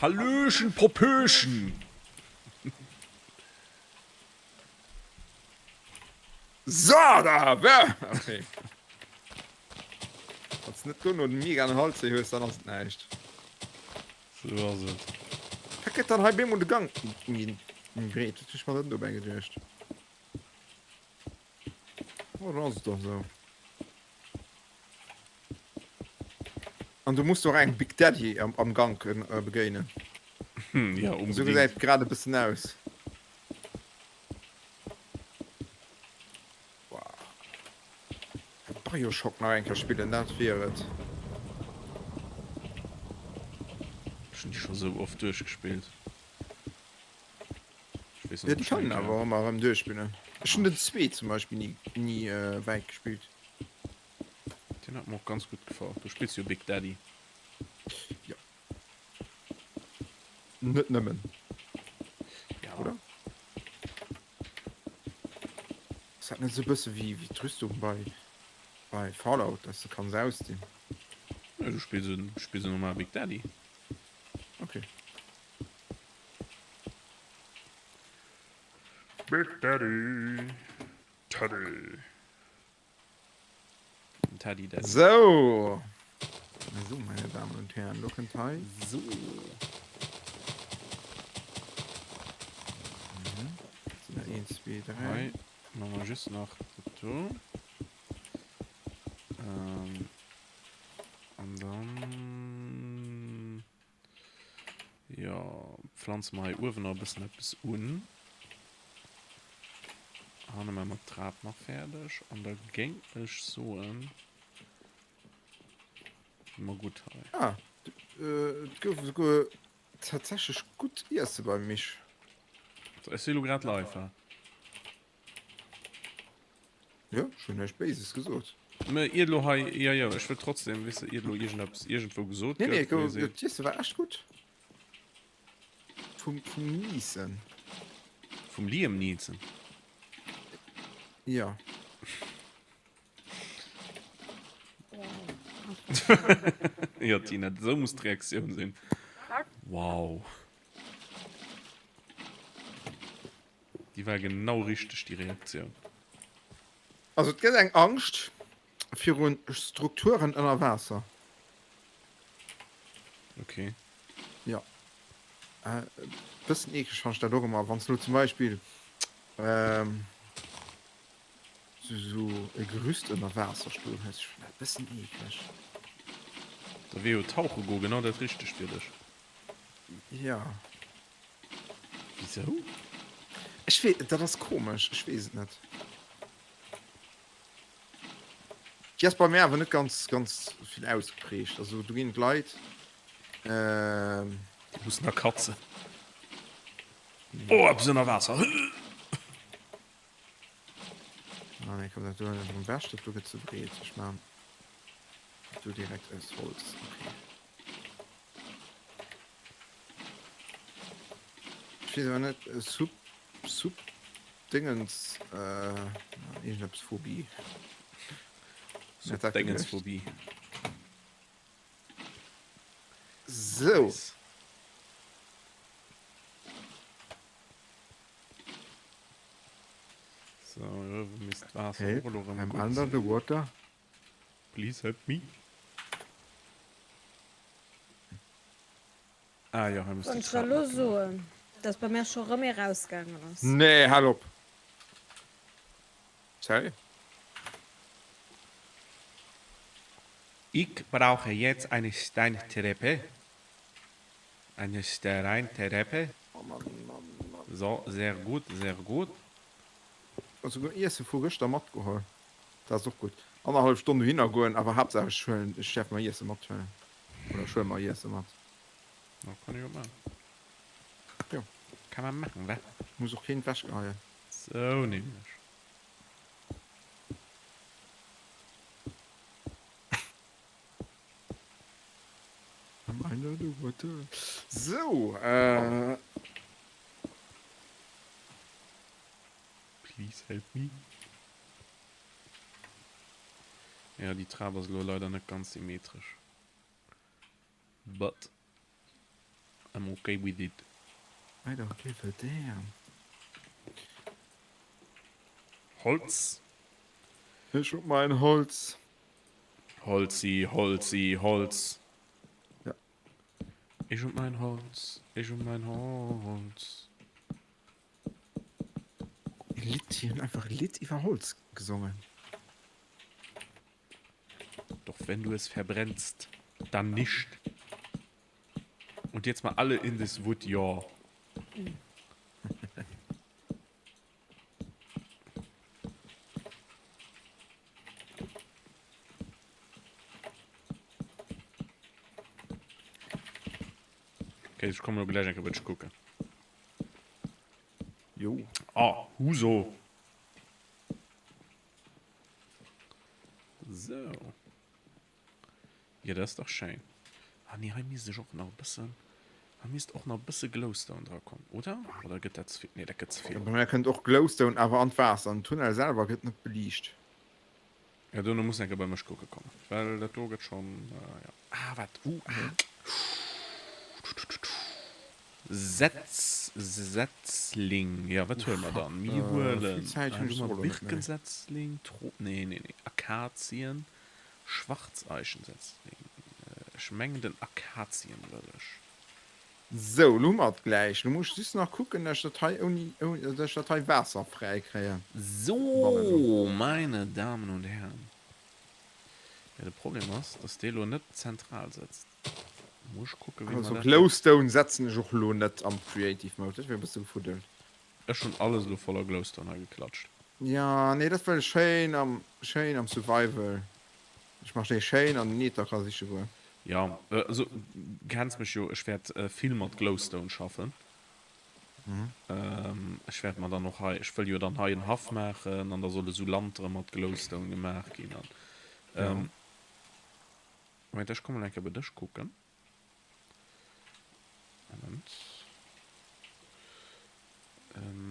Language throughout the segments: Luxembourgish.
Hallöchen Popöchen! So, da wär. Okay. Wann s net dono den mega den Hals wéi hues, dann ass et näischt. Sou ass et. Wat gëtt dann hei bemol de Gang méi breet? Wat hunn ech mer dann dobäi geduecht? Oh, dann ass et doch sou. An du muss doch eng Big Daddy am, am Gank äh, begéinen. Hm, ja, So unbedingt. gesäit grad e bëssen aus. Wow. Bioshock nach eng Kéier spillen, dat wier et. Ech hunn déi scho sou oft duerchgespillt. Ech weess Ja, net, déi ob ech kann nach een eng awer Kéier. och ëmmer erëm duerchspillen. Ech hunn den zwee zum Beispill ni, ni äh, wäit gespillt. Deen hat mer och ganz gutt gefall. Do spills du jo Big Daddy. Jo. Net nëmmen. Ja. Oder? Ass dat net esou e bësse wéi, wéi d'Rüstung bei, bei Fallout, dass de kanns ausdinn? Nee, du spills en, spills en normale Big Daddy. Okay. Big Daddy, Teddy. Teddy Daddy. So. So, meine Damen und Herren, lo kënnt hei. So. Mhm. Sind 1, 2, 3. Hei machen wir just nach dat do. Ähm, an dann Jo, pflanze mer hei uewen nach e bëssen eppes un. Hanne maache mer d'Trap nach fäerdeg an da géing ech soen, si mer gutt hei. Ah, et gouf esouguer tatsächlech gutt Iesse beim Mich. Ech si lo grad live, ha. Jo, ech hunn näischt Béises gesot. Mä iert elo hei, jo, jo, ech wëll trotzdem, weess de, iert elo iergendeppes iergendwou gesot Nee, nee, gëtt, wou ee seet. d'Iesse war echt gutt. Vum, vum Niesen. Vum Liam Neeson. Ja. Jo, Tina, esou muss d'Reaktioun sinn. Wow. Déi war genau richteg, déi Reaktioun. Also et gëtt eng Angscht virun Strukturen ënner Waasser. Okay. Jo. E bëssen eekleg fannen ech dat och ëmmer, wann s de elo zum Beispill esou e Gerüst ënner Waasser stoen hues. Ech fannen dat e bëssen eekleg. Da wier jo tauche goe genau dat Richtegt fir dech. Jo. Wisou? Ech wee, dat ass komesch, ech weess et net. Déi ass bei mir awer net ganz, ganz vill ausgeprägt. Also do ginn et Leit, ähm. Déi mussen da katzen. Oh, eppes ënner Waasser! Ah nee, komm, dat do huelen ech erëm ewech, dat do gëtt ze breet. Ech maan dat do direkt aus Holz. Okay. Ech weess awer net, Sub, Sub Dingens, iergendeppes Phobie. Sub Dingens Phobie. Sou. So, ierwe misst d'Waasser och elo erëm I'm gutt under sinn. the water. Please help me. Ah jo, hei muss Wann déi ech Trap elo nach gemaach soen, dass bei mär scho rëm ee rausgaangen ass. Nee, hal op! Sérieux? Ich brauche jetzt eine Steintreppe. Eine Steintreppe. Oh Mann, Mann, Mann. So, sehr gut, sehr gut. Esouguer Iesse vu gëschter matgeholl. Dat ass och gutt. Annerhallef Stonn dohinner goen, awer Haaptsaach ech huelen, ech däerf mer Iesse mathuelen. Oder ech huele mer Iesse mat. Jo, kann ee jo maachen. Jo. Kann man machen, wa? Muss och keen wechgeheien. Sou nämlech. Am under the water. Sou, äh. Please help me. Ja, déi Trap ass elo leider net ganz symmetresch. But. I'm okay with it. I don't give a damn. Holz. Ech und mein Holz. Holzi, Holzi, Holz. Ja. Ich und mein Holz, ich und mein Holz. E Lidd, hier hunn einfach e Lidd iwwer Holz gesongen. Doch wenn du es verbrennst, dann nicht. Und jetzt mal alle in this wood, ja. Okay, ech kommen lo gläich eng Kéier bei dech kucken. Jo. Ah, Huso. So. Jo, dat ass dach schéin. Ah nee, hei misst ech och nach e bëssen, hei misst och nach e bësse Glowstone dra kommen, oder? Oder gëtt dat ze vill? Nee, dat gëtt ze vill. Bei mär kënnt och Glowstone awer an d'Waasser. Den Tunnel selwer gëtt net beliicht. Ja, dono muss eng Kéier bei mech kucke kommen, well dat do gëtt schonn, jo. Ah, wat? Uh, ah. Setz, Setzling, jo, wat huele mer dann? Mir huelen, Vill Zäit hunn ech hu mer och elo net méi. Birkensetzling, Tro, nee, nee, nee, Akazien. Schwarzeichensetzling, ech mengen den Akazien wëll ech. Sou, lo hu mer et gläich. Lo muss ech just nach kucken, dass ech dat hei ouni, dass ech dat hei waasserfräi kréien. So, meine Damen und Herren. Jo, de Problem ass, dass dee lo net zentral sëtzt. Muss ech kucken, wéi mer Also dat. Glowstone setzen ech och lo net am Creative Mode, dat wier e bësse gefuddelt. Ech hun alles elo voller Glowstone hei geklatscht. Ja nee dat well ech schéin am schéin am Survival. Ech mach déi schéin an den Ether ka siche goen. Jo also kenns mech jo, ech wärt vill mat Glowstone schaffen. Ech wärt mer dann och hei, ech wëll jo dann hei en Haff maachen an da solle sou Lantere mat Glowstone gemaach ginn an Moment ech kommen eng Kéier bei dech kucken. Moment.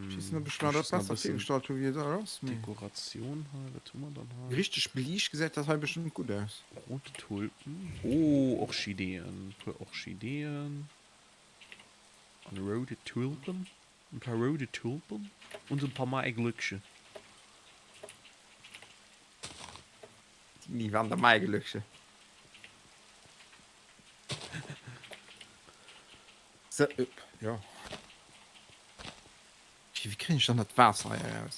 Ich weiß nicht, ob ich mir dat besser virgestallt hu wéi et ass. Dekoratioun hei, wat hu mer dann hei? Richteg beliicht gesäit dat hei bestëmmt gutt aus. Rote Tulpen. Oh, Orchideeën. E puer Orchideeën. An roude Tulpen. Ein paar roude Tulpen und ein paar Maiglöckchen. Déi waren der Maiglöckchen. So, upp, ja. Wéi kréien ech dann dat Waasser hei eraus?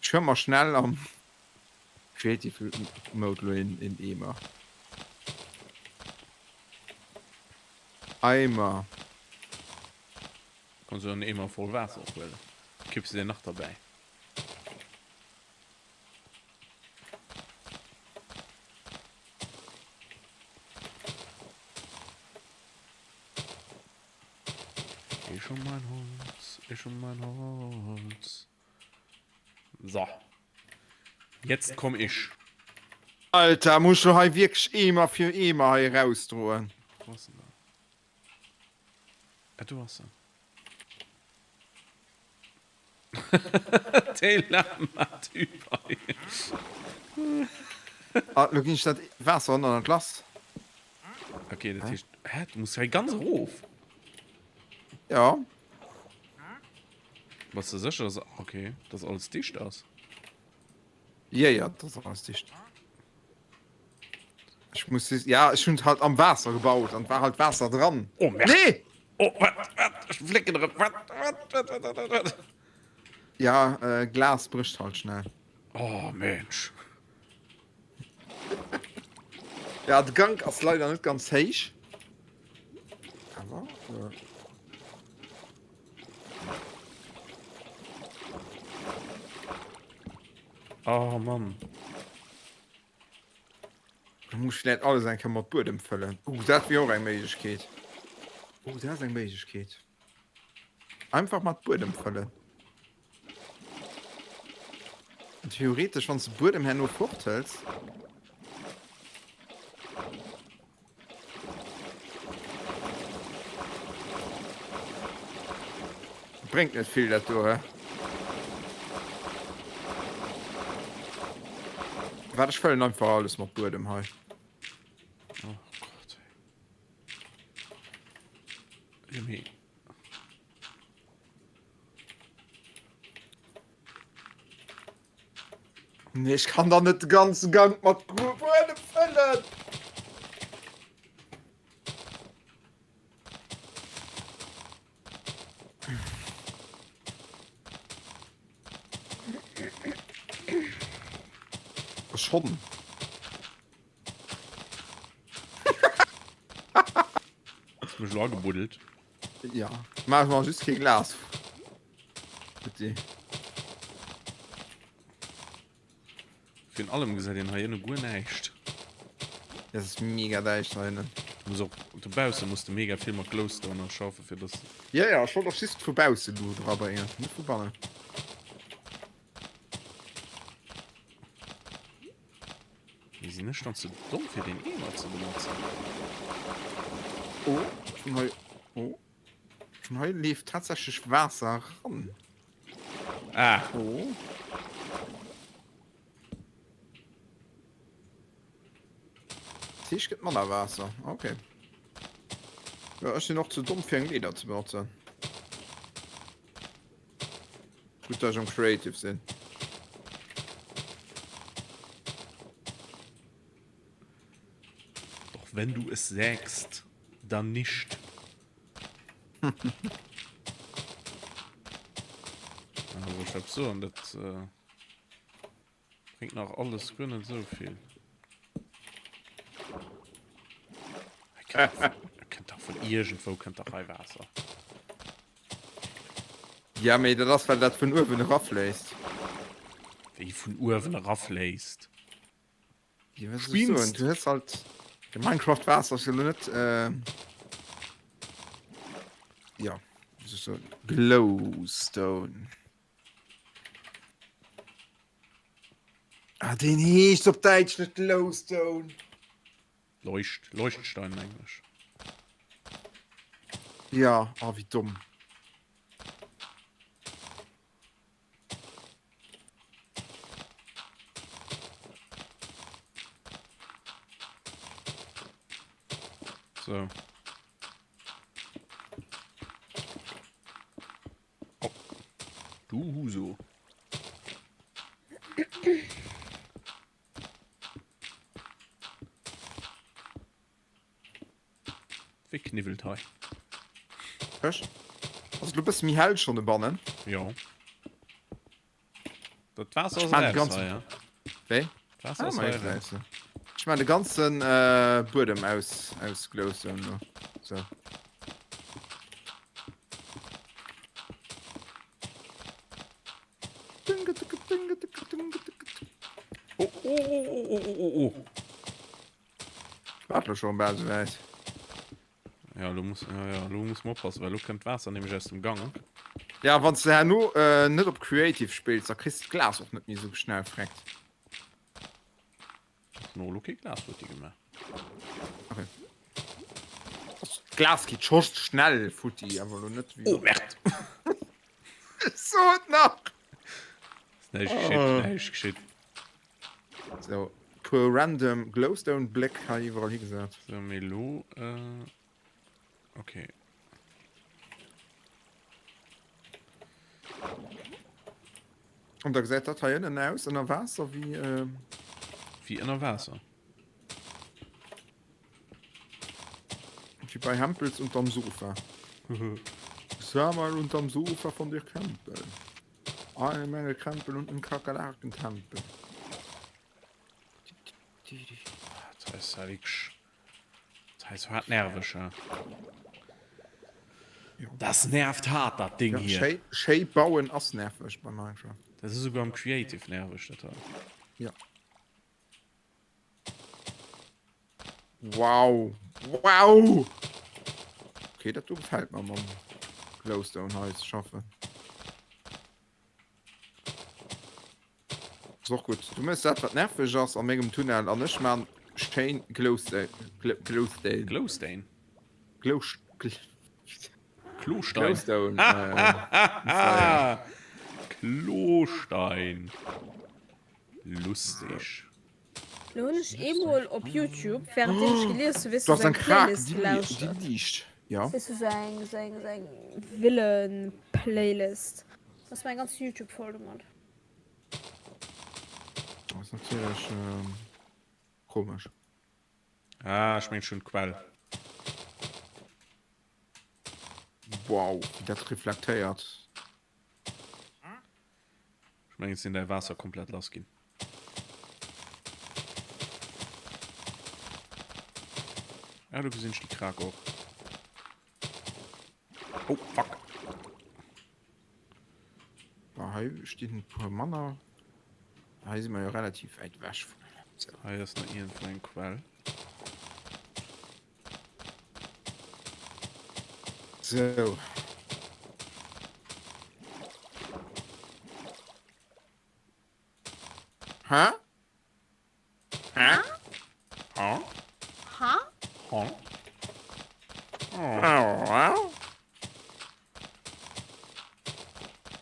Ech huele mer schnell am Creative Mode lo een Eemer. Eimer. Kanns du en Eemer voll Waasser och huelen, kipps de dir nach derbäi. Ich und mein Holz, ich und mein Holz. So. Jetzt komm ich. Alter, muss ech lo hei wierklech Eemer fir Eemer hei erausdroen? Wo ass en dann? Ah, do ass en. Dee Lama-Typ hei. Ah, lo ginn ech dat Waasser ënner an d'Glace. Okay, dat heescht, hä, du muss hei ganz erof. Ja. Bass de sécher, dass, okay, dass alles dicht ass? Ja, ja, dat ass alles dicht. Ech muss just, ja, ech hunn halt am Waasser gebaut an war halt Waasser dran. Oh, Merde. Nee! Oh, wat, wat, ech flécken erëm. Wat, wat, wat, wat, wat, wat? Ja, äh, Glas brécht halt schnell. Oh, Mensch. Ja, de Gank ass leider net ganz héich. Awer, äh. Oh, Mann. Da muss ich vläit alles eng Kéier mat Buedem fëllen. Uh, dat wier och eng Méiglechkeet. Oh, dat ass eng Méiglechkeet. Einfach mat Buedem fëllen. An theoretesch, wann s de Buedem herno forthëls. Bréngt net vill dat do, he? Waart, ech fëllen einfach alles mat Buedem hei. Oh Gott, ey. Nee, ech kann da net de ganze Gank mat Buedem fëllen. Schon. Hast du mich schon angebuddelt? Ja. Mach mal just kein Glas. Bitte. Virun allem gesäit een hei ënne guer näischt. Et ass mega däischter hei ënnen. Du muss och dobausse muss de mega vill mat Glowstone schaffen fir dass. Ja ja, ech wollt och just vu bausse Luucht erabréngen, net vu bannen. Mee sinn ech dann ze domm fir deen Eemer ze benotzen? Oh, vun hei, oh, vun hei leeft tatsächlech Waasser eran. Ah. Oh. Dat heescht, gëtt manner Waasser. Okay. Ja, ech sinn och ze domm fir eng Leeder ze benotzen. Gutt, dass ech am Creative sinn. Doch wenn du es sägst, dann nicht. Also ech hab soen, dat äh, bringt nach alles guer net sou vill. Kënnt dach vun iergendwou kënnt dach hei Waasser. Ja, mee dat ass well dat vun uewen erafléisst. Wéi vun uewen erafléisst? Ja, was soll ich soen? Du hues halt de Minecraft Waasser ass jo lo net äh, ja, wéi soll ich soen? Glowstone. Ah, deen heescht op Däitsch net Glowstone. Leucht, Leuchtstein mengen ech. Ja, ah, wéi domm. So. Oh. Du Huso. Wéi kniwwelt hei. Ech? Ass et lo bësse méi hell schonn dobannen? Jo. Dat Waasser Ech ass maan de eraus ganzen hei, ja. Wéi? D'Waasser Ah, ass ma hei ich eraus. weiß. Ech maan de ganzen äh, Buedem aus aus Glowstone lo. So. Oh, oh, oh, oh, oh, oh, oh, oh. Waart lo schon bal souwäit. Ja, lo muss, ja, ja, lo muss man oppassen, well lo kënnt d'Waasser nämlech aus dem Gang. Ja, wann s de herno äh, net op Creative spills, da kriss de d'Glas och net méi sou schnell freckt. Ech hunn och lo kee Glas futti gemaach. Okay. Also, d'Glas geet scho schnell futti, awer lo net wéi. Oh, Merde! So et nach! Ist näischt geschitt, Oh. näischt geschitt. So, puer random Glowstone Bléck hei iwwerall higesat. So, mee lo, äh, okay. Und da gesäit dat hei ënnen aus ënner Waasser wéi äh, Wéi ënner Waasser. Wéi bei Hempels unterm Sofa. Ich war mal unterm Sofa von Dirk Hempel. Eine Menge Krempel und ein Kakerlakentempel. Dat ass ja wierklech, dat ass hart nerveg, ja. Das nervt hart, dat Ding Ja, hier. schéi, schéi bauen ass nerveg bei Minecraft. Dat ass esouguer am Creative nerveg, dat hei. Ja. Wow. Wow! Okay, dat do gefällt mer mam Glowstone hei ze schaffen. Ass och gutt. Du mëss dat wat nerveg ass an mengem Tunnel an ech man schéin Glowstone. Glowstone. Glowstone. Glow Klostein. Glowstone. Äh, Klostein. Lustig. Lo hunn ech eemol op Youtube, währenddeem ech gelies hu, weess Du du, hast sou eng eng Krak, Playlist déi, déi gelauschtert. liicht. Ja. Weess du, sou eng, sou eng, sou eng Villen-Playlist. Ass mäin ganze Youtube voll domat. Dat ass natierlech komesch. Ah, ech mengen ech hunn d'Quell. Wow, wéi dat reflektéiert. Ech mengen et sinn däi Waasser komplett lass ginn. Ah, do gesinn ech déi Krak och. Oh, fuck. Bah, hei stinn e puer manner. Hei si mer jo relativ wäit ewech vun allem. Hei ass nach iergendwou eng Quell. Sou. Hä? Hä? Ha? Ha? Ha? Oh.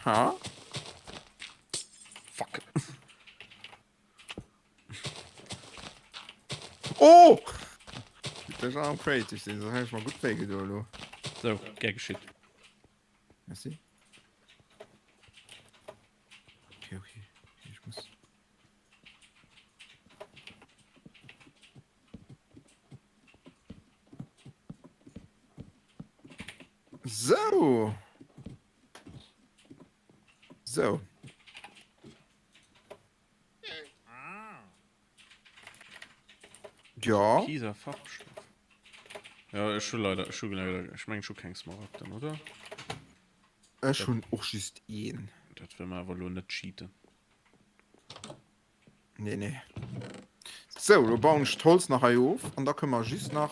Ha? Fuck. Oh! Dat ass am creative sinn, dat hat ech mer gutt wéi gedo elo. So, gär geschitt. Merci. Okay, okay. okay ich muss. So. So. Ja. Kieser Farbstoff. Ja, ech hu leider, ech hu leider, ech mengen, ech hu keng Smaragden, oder? Ech hunn och just een. Dat wëll mer awer elo net cheaten. Nee, nee. So, lo bauen ech d'Holz nach hei of an da kënne mer just nach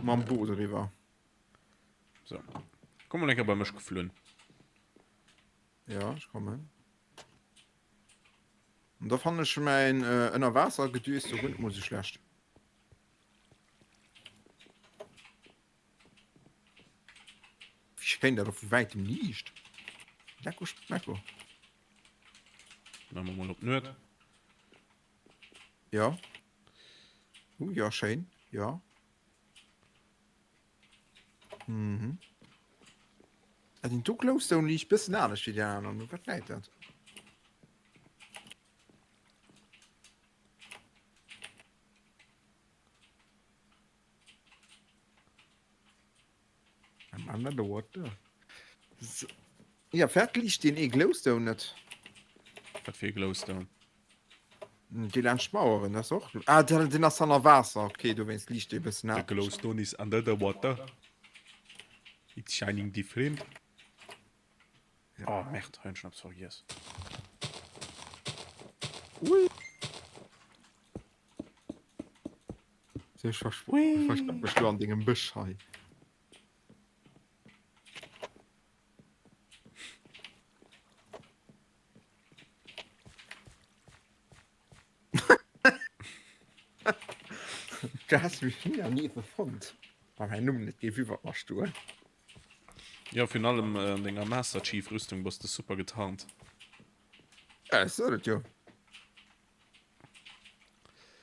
mam Boot eriwwer. So. Komm mol eng Kéier bei mech geflunn. Ja, ech kommen. An da fannen ech mäin äh, Ënnerwaassergedüs do guer net mol sou schlecht. Wéi schéin dat och vu wäitem liicht. Lecko schmecko. Machen wir mal op Nuet. Ja. Uh, ja, schéin. Ja. Mhm. Ah, den do Glowstone liicht bëssen anescht wéi déi aner. No wat läit dat? I'm under the water. So. Ja, fährt liicht den ee Glowstone net? Wat fir e Glowstone? Déi laanscht d'Maueren, dat ass och. Ah, den, den ass hanner Waasser. Okay, dowéinst liicht dee e bëssen The anescht. glowstone is under the water. It's shining different. Ja. Oh, Merde, hei hunn ech nach eppes vergiess. Ui. So, ech versteck mech do an dengem Bësch hei. Du has mech ni am Liewe fonnt, wa mäin Numm net géif iwwert mer stoen. Jo, virun allem an denger Master Chief Rüstung bass de super getarnt. Ja, ech sot et jo.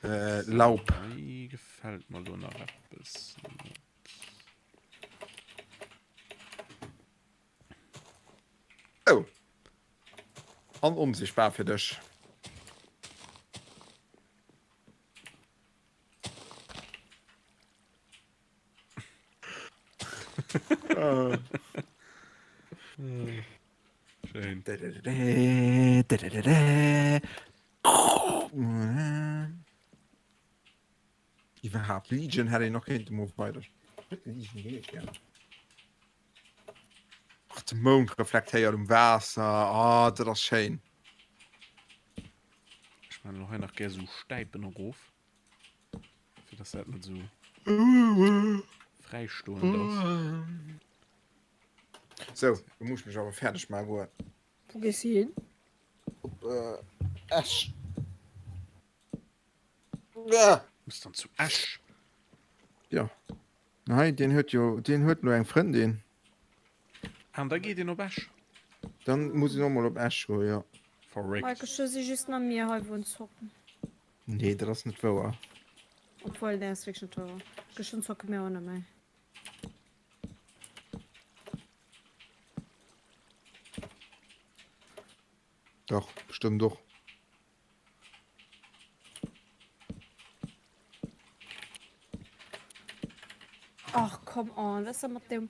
Äh, Laub. Hei gefällt mer lo nach eppes net. Oh. An onsichtbar fir dech. Schéin. Iwwerhaapt Legion hätt een och kéinte mol weider. Legion ginn ech gär. Ach, de Mound reflektéiert um Waasser. Ah, dat ass schéin. Ech man lo hei nach gär sou Stäipen erof. Fir dass dat net sou fräistoend ass. Sou, lo muss ech mech awer fäerdeg maache goen. Wou gees de hin? Op Esch. Ja. Muss dann zu Esch. Ja. Hei, deen huet jo, deen huet lo eng Frëndin. An da geet een op Esch. Dann muss een och mol op Esch goen, jo. Verréckt. Mike, ech si just nach mir hei wou en zocken. Nee, dat ass net wouer. Obwuel, nee, ass wierklech net wouer. Geschwënn zocke mir och net méi. Dach, bestëmmt och. Come on, wat ass da mat dem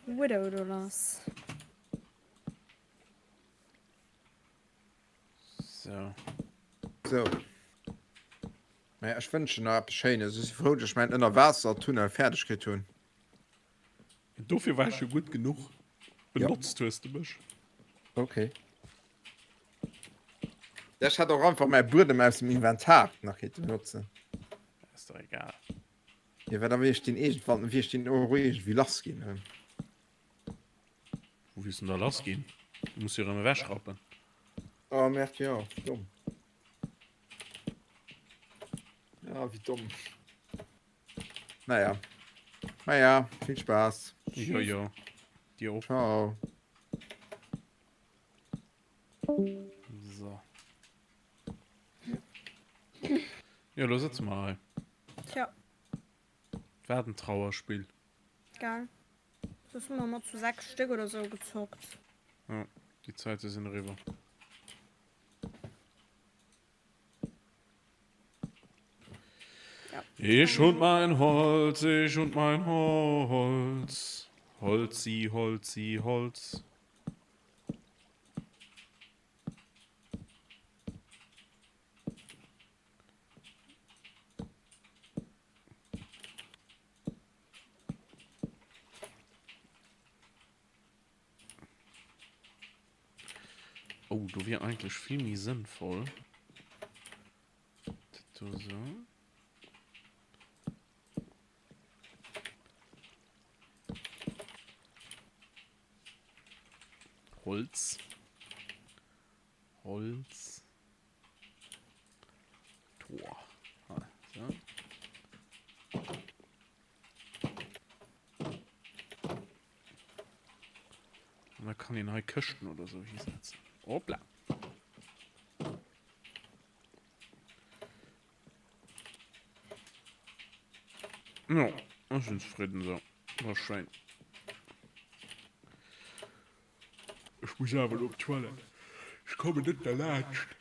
Widow do lass? So. So. Naja, ech wënschen nach eppes Schéines. Ech si frou, dass ech mäin Ënnerwaassertunnel fäerdeg kritt hunn. Dofir war ech jo gutt genuch. Benotzt ja. hues du mech. Okay. Ja, ech hätt och einfach mäi Buedem aus dem Inventar nach kéinte benotzen. Ass doch egal. Ja, well da wier ech den iergendwann, wier ech den och iergendwéi lass ginn. Wou wiers du denn da lass ginn? Du muss jo erëm ewechrappen. Oh merde, jo, domm. Ja, wéi domm. Naja. Naja, vill Spaass. Jo, jo. Dir och. Ciao. So. Jo, lo sëtze mer hei. Tja. Wat en Trauerspill. Gell. Soss hu mer ëmmer zu 6 Stéck oder sou gezockt. Ja, déi Zäite sinn eriwwer. Ja. Ich und mein Holz, ich und mein Holz. Holzi, Holzi, Holz. Oh, do wier eigentlech vill méi sënnvoll. Dat do sou. Holz. Holz. Tor. Ah, so. An da kann een hei Këschten oder sou hisetzen. Hoppla. Jo, ech sinn zefridden esou. War schéin. Ech muss awer elo op d'Toilette. Ech kommen net derlaanscht.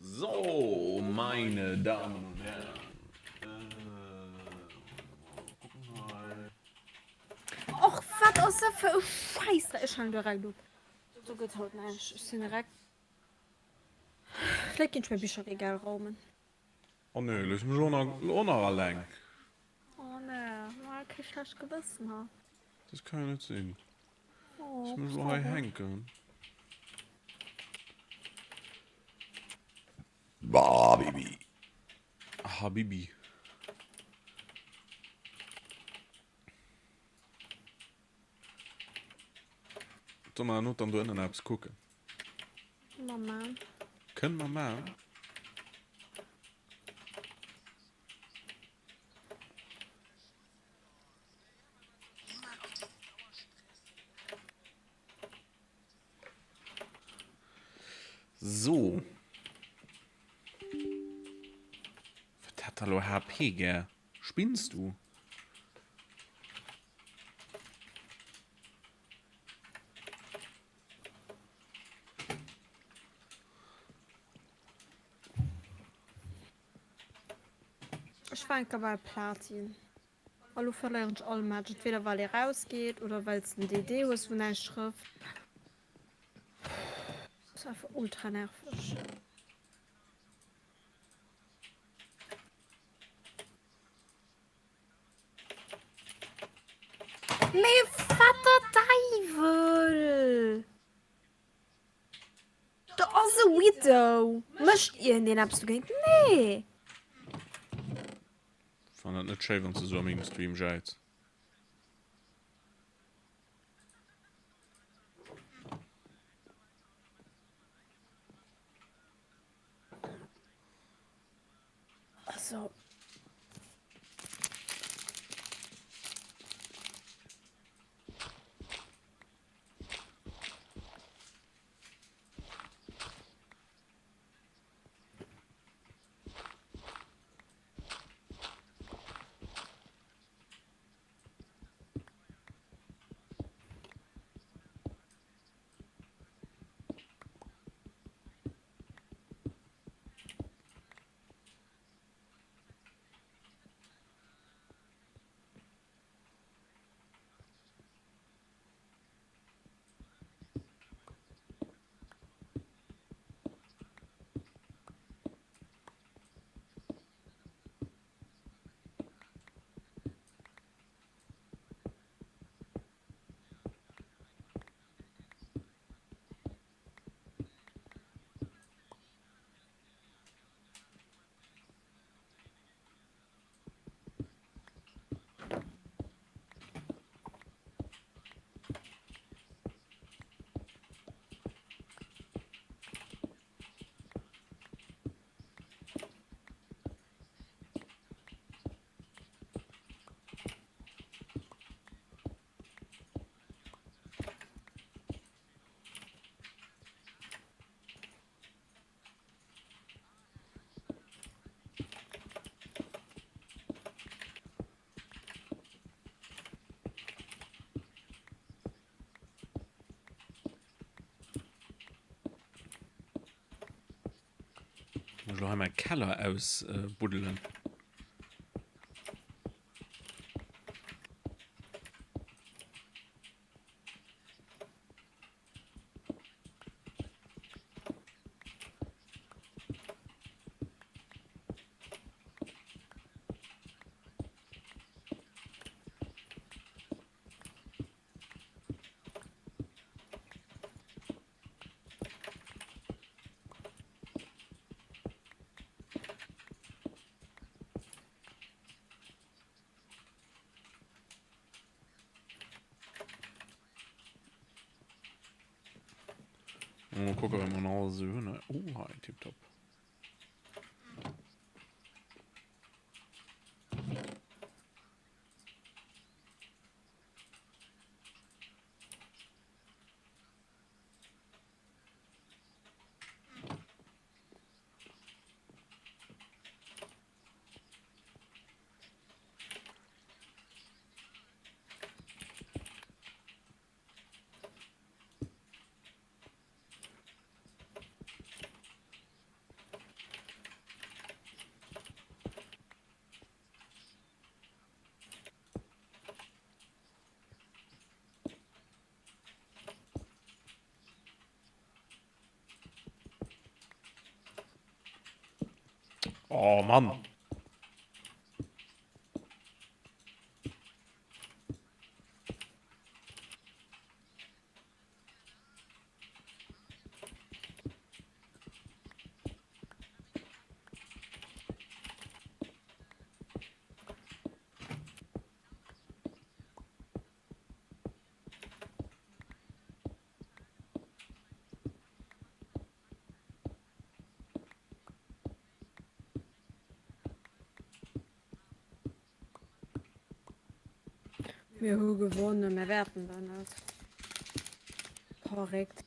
So, meine Damen und Herren. Äh, gucken hei. Och wat ass dat fir e Schäissdreck? Ech halen direkt op. Do gëtt haut näischt. Ech sinn direkt. Vläit ginn ech mäi Bicherregal raumen. Oh nö, looss mech och nach, och nach alleng. Oh nee, ma kee schlecht Gewëssen ha. Dat kann jo net sinn. Oh, Looss mech elo hei hänken. Bah, Bibi. Habibi. Soll mer not dann do ënnen eppes kucken? Mer man. Kënne mer man. So. Wat hat da lo HP gär? Spinns du? Ech war enker bei Platin. A lo verléieren ech all Match, entweder well ee rausgeet oder well s den DD hues wou näischt trëfft. Ass einfach ultra nerveg. Mee wat der Däiwel! Do ass e Widow! Mécht iergendeen eppes dogéint? Nee! Fannen et net schéi wanns de sou a mengem Stream jäiz. Also. Muss elo hei mäi Keller ausbuddelen. Mal gucken, wenn man alles so hunn. Oh, hei, tipptopp. Oh Mann! Mir hu gewonnen, mir wäerten da net. Korrekt.